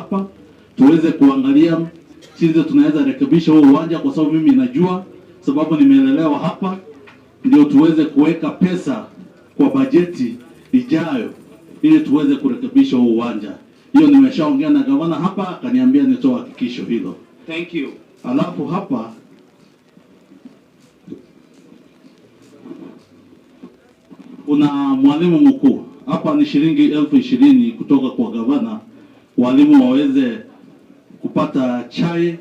hapa tuweze kuangalia jinsi tunaweza rekebisha huo uwanja, kwa sababu mimi najua, sababu nimelelewa hapa, ndio tuweze kuweka pesa kwa bajeti ijayo ili tuweze kurekebisha huo uwanja. Hiyo nimeshaongea na gavana hapa, akaniambia nitoe hakikisho hilo. Thank you. Alafu hapa kuna mwalimu mkuu hapa ni shilingi 20,000 kutoka kwa gavana, walimu waweze kupata chai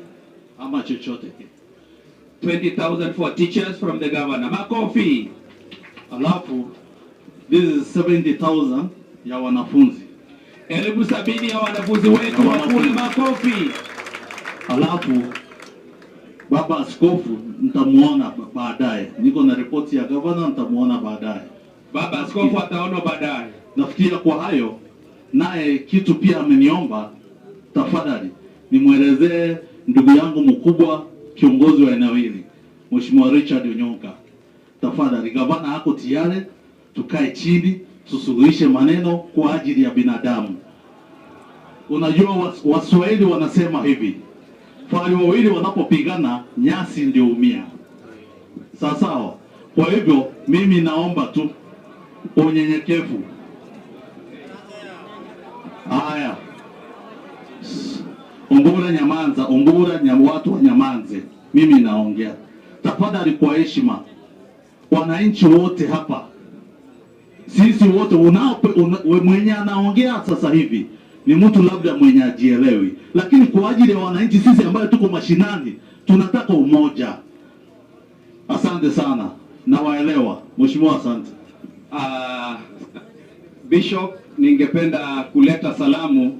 ama chochote. 20,000 for teachers from the governor. Makofi. Alafu this is 70,000 ya wanafunzi. 70,000 ya wanafunzi wetu wakule makofi. Alafu baba askofu nitamuona baadaye, niko na ripoti ya gavana, nitamuona baadaye. Baba askofu ataona baadaye. Nafikiria kwa hayo, naye kitu pia ameniomba tafadhali nimwelezee ndugu yangu mkubwa, kiongozi wa eneo hili, Mheshimiwa Richard Onyonka. Tafadhali, gavana ako tayari, tukae chini tusuluhishe maneno kwa ajili ya binadamu. Unajua Waswahili wanasema hivi, fahari wawili wanapopigana nyasi ndio umia. Sawa sawa. Kwa hivyo mimi naomba tu unyenyekevu. Haya, Ungura nyamanza, ungura watu wa nyamanze, mimi naongea. Tafadhali kwa heshima, wananchi wote hapa, sisi wote, mwenye anaongea sasa hivi ni mtu labda mwenye ajielewi, lakini kwa ajili ya wananchi sisi ambayo tuko mashinani tunataka umoja. Asante sana, nawaelewa mheshimiwa, asante. Bishop, ningependa kuleta salamu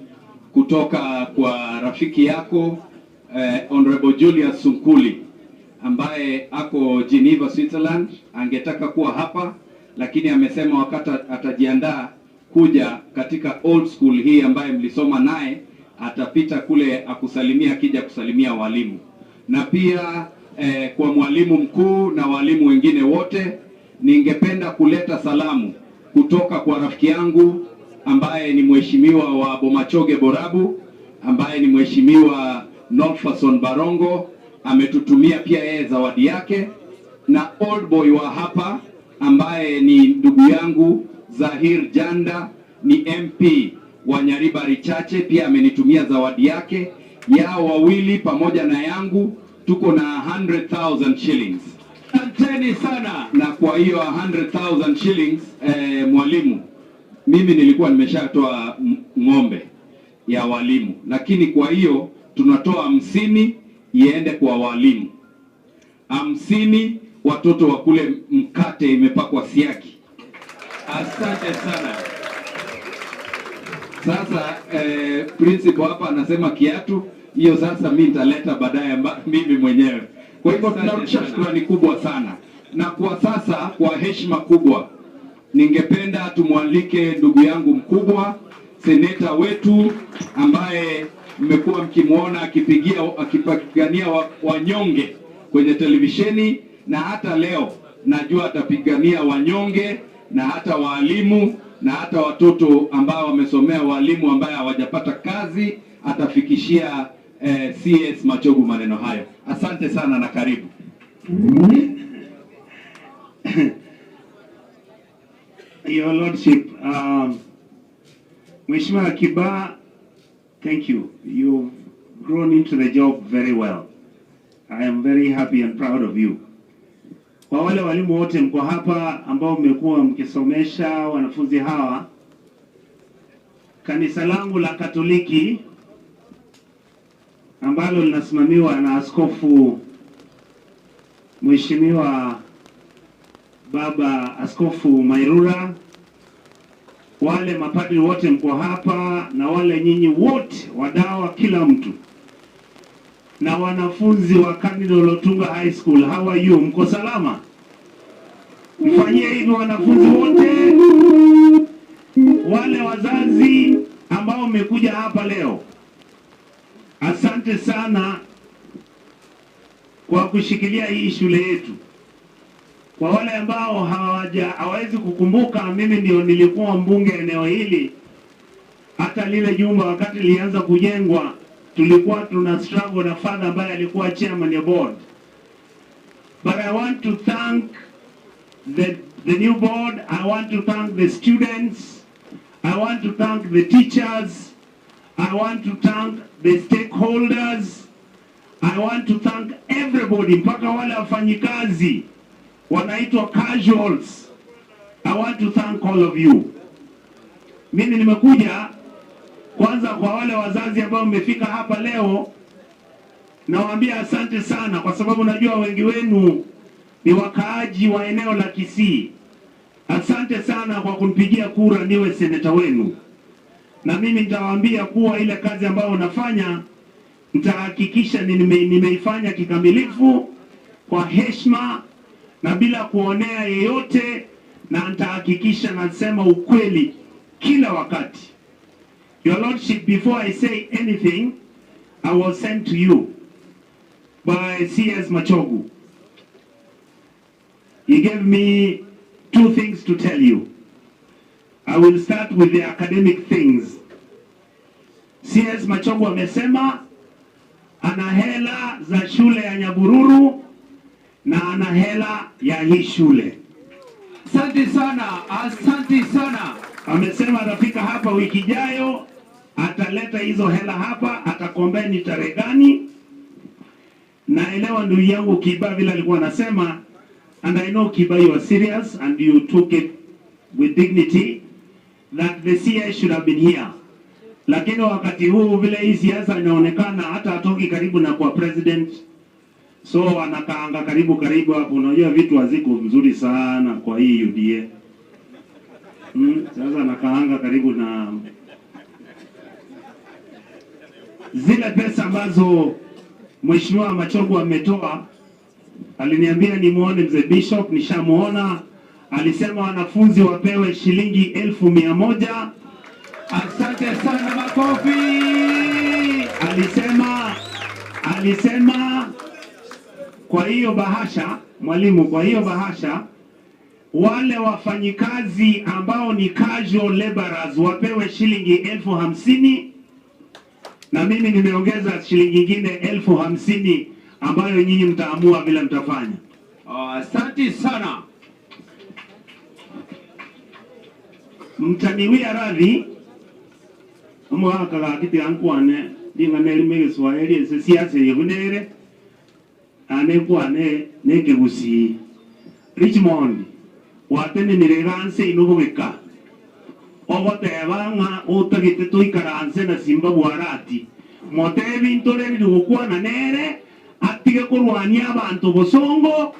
kutoka kwa rafiki yako Honorable Julius Sunkuli ambaye ako Geneva, Switzerland. Angetaka kuwa hapa lakini amesema wakati atajiandaa kuja katika old school hii ambaye mlisoma naye, atapita kule akusalimia akija kusalimia walimu, na pia kwa mwalimu mkuu na walimu wengine wote. Ningependa kuleta salamu kutoka kwa rafiki yangu ambaye ni mheshimiwa wa Bomachoge Borabu, ambaye ni mheshimiwa Norfason Barongo, ametutumia pia yeye zawadi yake, na old boy wa hapa ambaye ni ndugu yangu Zahir Janda, ni MP wa Nyaribari Chache, pia amenitumia zawadi yake. Yao wawili pamoja na yangu tuko na 100,000 shillings. Asanteni sana. Na kwa hiyo 100,000 shillings, mwalimu, mimi nilikuwa nimeshatoa ng'ombe ya walimu, lakini kwa hiyo tunatoa 50 iende kwa walimu, 50 watoto wakule mkate imepakwa siagi. Asante sana. Sasa principal hapa anasema kiatu hiyo, sasa mimi nitaleta baadaye mimi mwenyewe. Kwa hivyo tunarudisha shukrani kubwa sana, na kwa sasa kwa heshima kubwa ningependa tumwalike ndugu yangu mkubwa, seneta wetu ambaye mmekuwa mkimwona akipigania wanyonge kwenye televisheni, na hata leo najua atapigania wanyonge na hata walimu na hata watoto ambao wamesomea walimu ambao hawajapata kazi, atafikishia CS Machogu maneno hayo. Asante sana na karibu. Your Lordship, Mheshimiwa Kiba, thank you. You've grown into the job very well. I am very happy and proud of you. Kwa wale walimu wote mko hapa ambao mmekuwa mkisomesha wanafunzi hawa, kanisa langu la Katoliki ambalo linasimamiwa na Askofu Mheshimiwa Baba Askofu Mairura, wale mapadri wote mko hapa na wale nyinyi wote wadawa, kila mtu na wanafunzi wa Cardinal Otunga High School, how are you? Mko salama? Mfanyie hivi wanafunzi wote, wale wazazi ambao mmekuja hapa leo, asante sana kwa kushikilia hii shule yetu. Kwa wale ambao hawawezi kukumbuka, mimi ndio nilikuwa mbunge eneo hili Hata lile jumba wakati lilianza kujengwa tulikuwa tuna struggle na father ambaye alikuwa chairman ya board. But I want to thank the new board. I want to thank the students. I want to thank the teachers. I want to thank the stakeholders. I want to thank everybody, mpaka wale wafanyikazi wanaitwa casuals. I want to thank all of you. Mimi nimekuja kwanza kwa wale wazazi ambao mmefika hapa leo, nawaambia asante sana, kwa sababu najua wengi wenu ni wakaaji wa eneo la Kisii. Asante sana kwa kunipigia kura niwe seneta wenu, na mimi nitawaambia kuwa ile kazi ambayo unafanya nitahakikisha nimeifanya kikamilifu kwa heshima na bila kuonea yeyote, na nitahakikisha nasema ukweli kila wakati. Your Lordship, before I say anything, I was sent to you by CS Machogu. He gave me two things to tell you. I will start with the academic things. CS Machogu amesema ana hela za shule ya Nyabururu na ana hela ya hii shule. Asante sana, asante sana. Amesema atafika hapa wiki ijayo, ataleta hizo hela hapa, atakuambia ni tarehe gani. Naelewa ndugu yangu Kiba vile alikuwa anasema, and I know Kiba, you are serious and you took it with dignity that the CS should have been here. Lakini wakati huu vile hii siasa inaonekana hata hatoki karibu na kwa president, so anakaanga karibu karibu hapo. Unajua vitu haziko mzuri sana kwa hii UDA. Sasa anakaanga karibu na zile pesa ambazo Mheshimiwa Machogu ametoa. Aliniambia nimuone mzee Bishop, nishamuona. Alisema wanafunzi wapewe shilingi 100,000. Asante sana, makofi. Alisema kwa hiyo bahasha, mwalimu, kwa hiyo bahasha wale wafanyikazi ambao ni casual laborers wapewe shilingi 50,000, na mimi nimeongeza shilingi nyingine 50,000 ambayo nyinyi mtaamua vile mtafanya. Asante sana. Mtaniwia radhi omwaka gakiti ankwane nding'ana erime Kiswahili ase siasa yebunere ane nkwane nekegusii. Richmond watenenire ganse inobogeka ogoteba ng'a otagete toikaranse na Simba bwarati motebi ntorerire gokwana nere atige korwania abanto bosongo,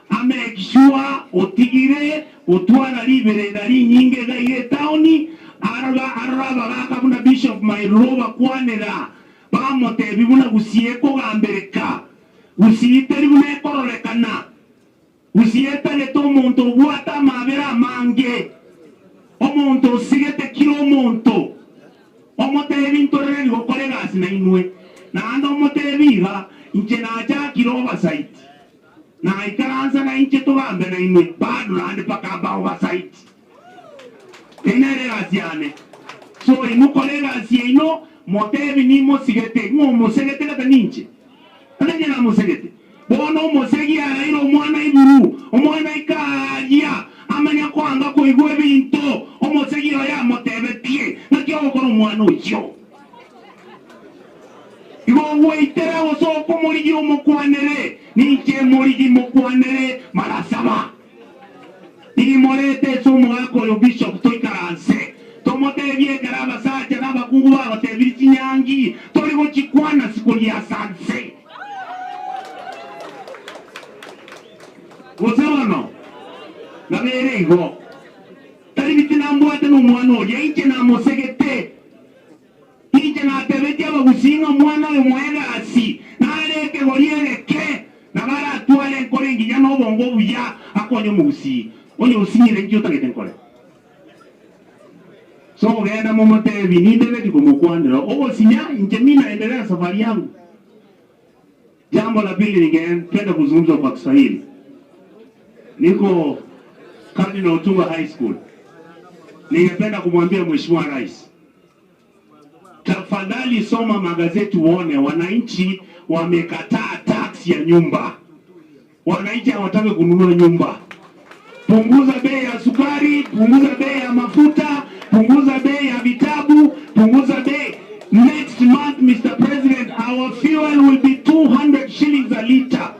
amake sure otigire otwara riberera rinyinge gaiga etaoni arora bagaka buna Bishop Mairuro bakwanera bamotebi buna gusie kogambereka gusiiteri buna ekororekana gusietagete omonto obwate amabere amange omonto osigete kira omonto omotebi ntorere gokora egasi na inwe naende omotebi iga inche nachakire oversight na ikaransa na inche tugambe na inwe bado naende mpaka amba oversight enere egasi yane. So imukore egasi yaino motebi nimosigete ng'omosegete gata ninche ate namusegete bono omosegi araire omwana iburu omwana ikaria amanya kwanga koigwa ebinto omosegi oyo amotebetie naki ogokora omwana oyo igo gweitera gosooka omorigi omokwanere ninche morigi mokwanere marasaba nimorete ase omogaka oyo Bishop toikaranse tomotebie ekero abasacha na abakungu bagotebiri chinyangi tori gochikwana sikoria sanse gose bono nabere igo tari biti nambwate na omwana oria inche namosegete inche natebetie abagusinga omwana oyo moegasi nareke goria egeke nabaratware nkore nginya na obongo buya akonye omogusii onye osinyire nki otagete nkore. So ogenda momotebi nindebeti komokwanera ogosinya inche mi naendelea safari yangu. Jambo la pili ningependa kuzungumza kwa Kiswahili. Niko Cardinal Otunga High School. Ningependa kumwambia Mheshimiwa Rais, Tafadhali soma magazeti uone wananchi wamekataa tax ya nyumba. Wananchi hawataki kununua nyumba. Punguza bei ya sukari, punguza bei ya mafuta, punguza bei ya vitabu, punguza bei. Next month, Mr. President, our fuel will be 200 shillings a liter.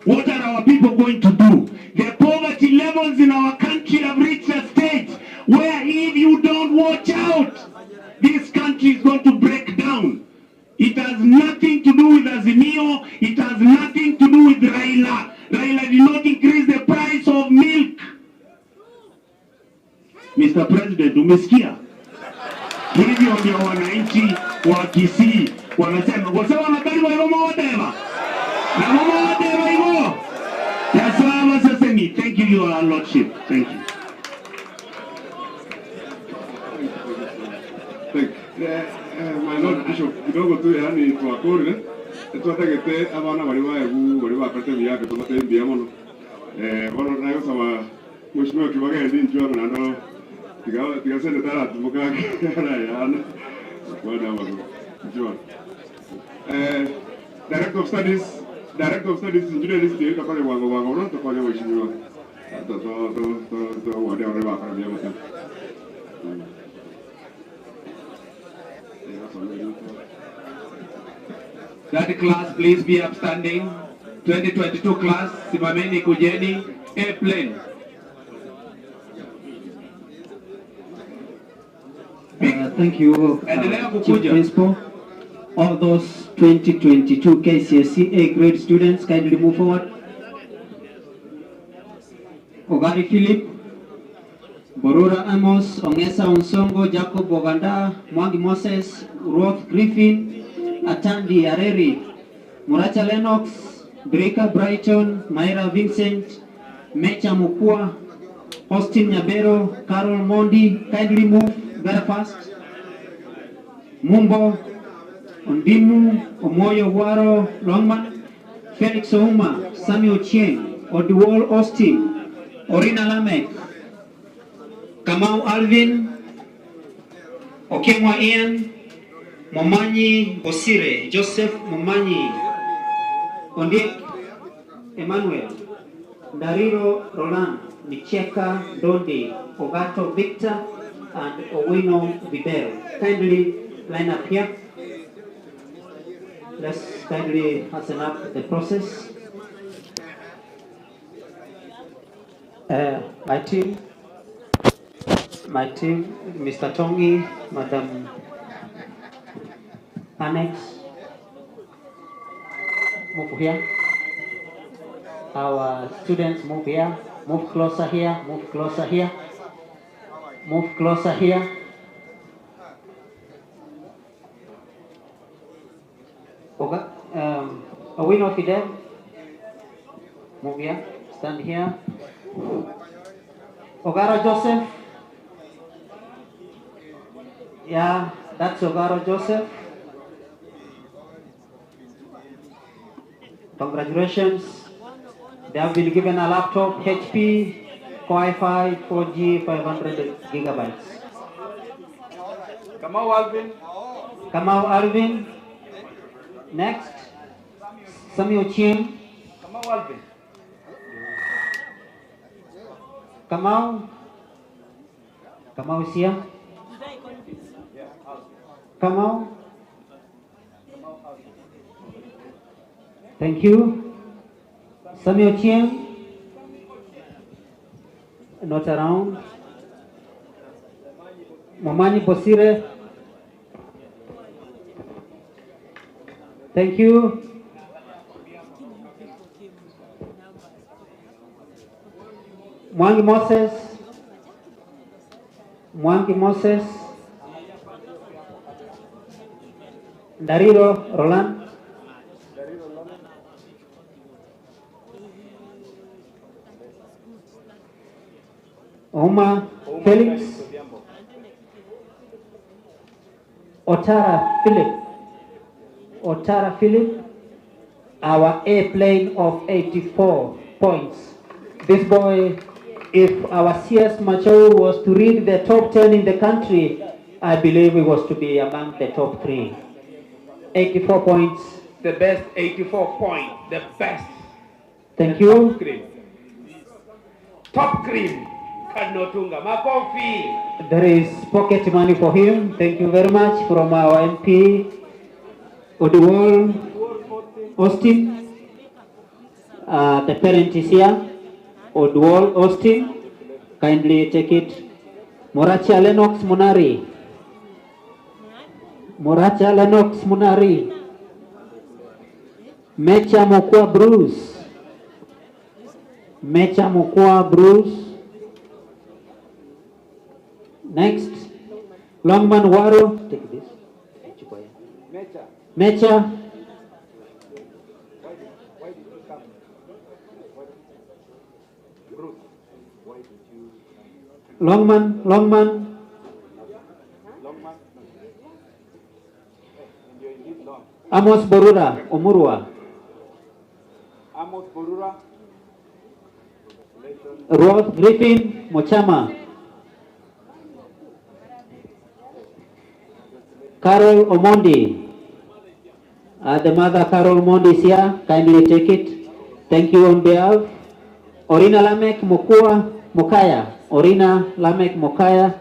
What are our people going to do? The poverty levels in our country have reached a stage where if you don't watch out, this country is going to break down. It has nothing to do with Azimio. It has nothing to do with Raila. Raila did not increase the price of milk. Mr. President, umesikia? Hivyo ndio wananchi wa Kisii wanasema, kwa mabari wa mama wadeva na mama wadeva hivyo. Yasawa sasa ni. Thank you, Your Lordship. Thank you. Thank my Lord Bishop, kidogo tu yani twakorire twatagete abana bari baegu bari bakarete miyake tubatembia mono bono nagosaba mheshimiwa Kibagendi njua nando tiga tiga sende taratumoka yana bwana wangu njua Director of Studies Engineering Institute tafanya wango wango no tafanya mheshimiwa to to to to to wade ore bakara bia mata. That class, please be upstanding. 2022 class, simameni kujeni. Airplane. Thank you, Endelea Chief kukuja. Principal. All those 2022 KCSE A grade students, kindly move forward. Ogari Philip, Borura Amos, Ongesa Onsongo, Jacob Oganda, Mwangi Moses, Ruth Griffin, Atandi Areri, Muracha Lennox, Brika Brighton, Myra Vincent, Mecha Mukua, Austin Nyabero, Carol Mondi, kindly move very fast. Mumbo, Ondimu, Omoyo Waro, Longman, Felix Ouma, Samuel Ochieng, Odwol Austin, Orina Lamek, Kamau Alvin, Okemwa Ian, Momanyi Bosire, Joseph Momanyi, Ondiek Emmanuel, Dariro Roland, Micheka Dondi, Ogato Victor, and Owino Vibero. Kindly line up here. Let's kindly hasten up the process. My team, Mr. Tongi, Madam Annex, move here. Our students move here, move closer here, move closer here, move closer here. Okay. Owino Fidel, move here, stand here. Ogaro Joseph. Yeah, that's Ogaro Joseph. Congratulations. They have been given a laptop, HP Core i5 4G 500 gigabytes. Kamau Alvin. Kamau Alvin. Next, Samuel Ochieng. Kamau Alvin. Kamau. Kamau is here. Kamau. Thank you. Samuel Ochieng. Not around. Momanyi Bosire. Thank you. Mwangi Moses. Mwangi Moses. Dariro Roland. Oma Felix. Otara Philip. Otara Philip, our airplane of 84 points. This boy, if our CS Machau was to read the top 10 in the country, I believe he was to be among the top three. 84 points. The best 84 point, the best. Thank The you. Top cream. Top cream. Cardinal Otunga. Makofi. There is pocket money for him. Thank you very much from our MP, Oduol Austin. The parent is here. Oduol Austin. Kindly take it. Moracha Lennox Munari. Moracha Lennox Munari. Mecha Mokwa Bruce. Mecha Mokwa Bruce. Next, Longman Waro. Take this. Mecha. Mecha. Why did you come? Bruce, why did you Longman, Longman. Longman? And you're indeed long. Amos Borura, Omurwa. Amos Borura. Congratulations. Rolf Griffin, Mochama. Carol Omondi. The mother, Carol Omondi, is here. Kindly take it. Thank you on behalf. Orina Lamek Mokua Mokaya. Orina Lamek Mokaya.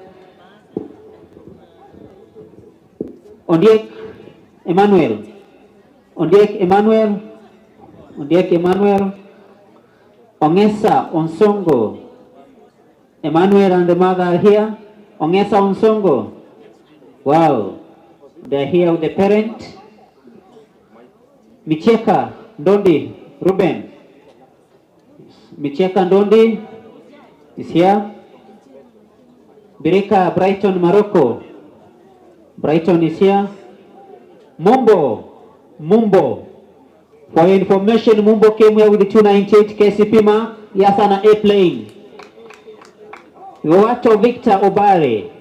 Ondiek Emmanuel. Ondiek Emmanuel. Ondiek Emmanuel. Ongesa Onsongo. Emmanuel and the mother are here. Ongesa Onsongo. Wow. They're here with the parent. Micheka Ndondi Ruben. Micheka Ndondi is here. Birika Brighton Morocco. Brighton is here. Mumbo. Mumbo. For your information, Mumbo came here with the 298 KCP mark. He has an airplane. Wato Victor Obare.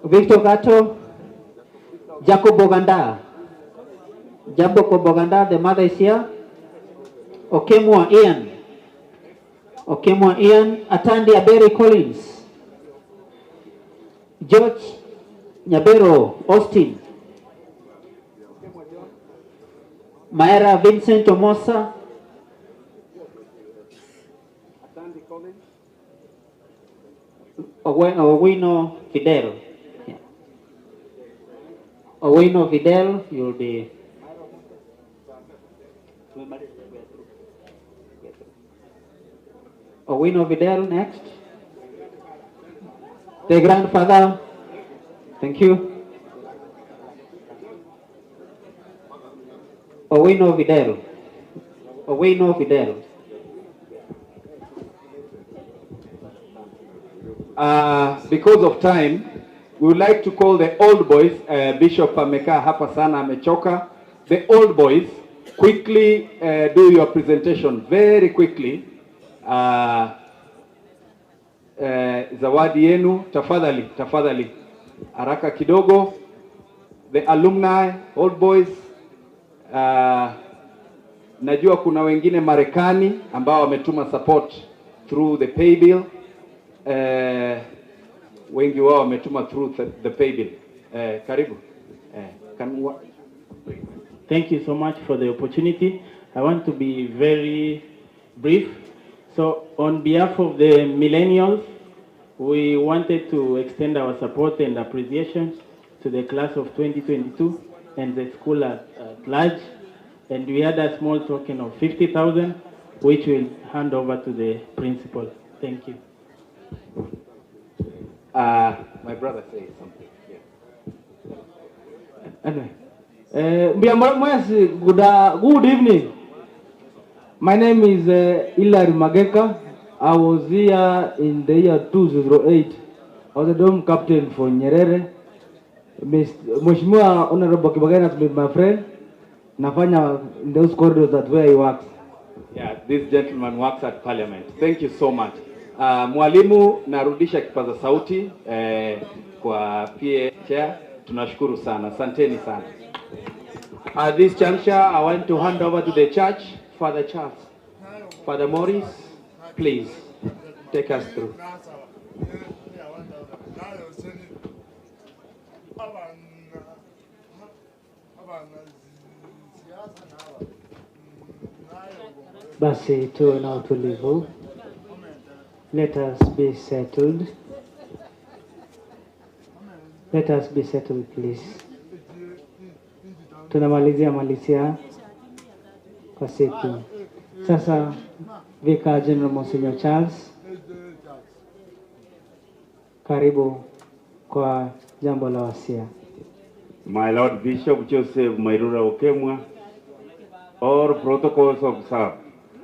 Victor Gato, Jacob Boganda. Jacob Boganda, the mother is here. Okemwa Ian. Okemwa Ian. Atandi Aberi Collins. George Nyabero Austin. Maera Vincent Omosa. Atandi Collins. Owino Fidel. Yeah. Owino Fidel, you'll be. Owino Fidel next. The grandfather. Thank you. Owino Fidel. Owino Fidel. Because of time, we would like to call the old boys. Bishop amekaa hapa sana, amechoka. The old boys, quickly do your presentation very quickly. Zawadi yenu, tafadhali, tafadhali, haraka kidogo. The alumni, old boys. Najua kuna wengine Marekani ambao wametuma support through the pay bill. Wengi wao wametuma through the pay bill. Karibu. Thank you so much for the opportunity. I want to be very brief. So on behalf of the millennials, we wanted to extend our support and appreciation to the class of 2022 and the school at large. And we had a small token of 50,000, which we'll hand over to the principal. Thank you. My brother says something. Yeah. Anyway, good evening. My name is Hilary Mageka. I was here in the year 2008. I was a dorm captain for Nyerere. Mheshimiwa Honorable Kibagendi has been my friend. Nafanya in those corridors that where he works. Yeah, this gentleman works at Parliament. Thank you so much. Mwalimu, narudisha kipaza sauti kwa PA chair. Tunashukuru sana. Asanteni sana. At this juncture, I want to hand over to the church, Father Charles. Father Maurice, please take us through. Basi tuwe na utulivu. Let us be settled. Let us be settled, please. Tunamalizia malizia kwa siku. Sasa Vicar General Monsignor Charles, karibu kwa jambo la wasia. My Lord Bishop Joseph Mairura Okemwa, all protocols observed.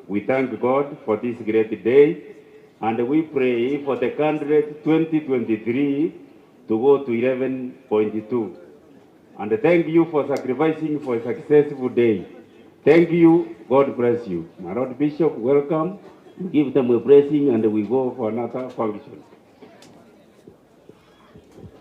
We thank God for this great day, and we pray for the candidate 2023 to go to 11.2. And thank you for sacrificing for a successful day. Thank you. God bless you. My Lord Bishop, welcome. We give them a blessing and we go for another function.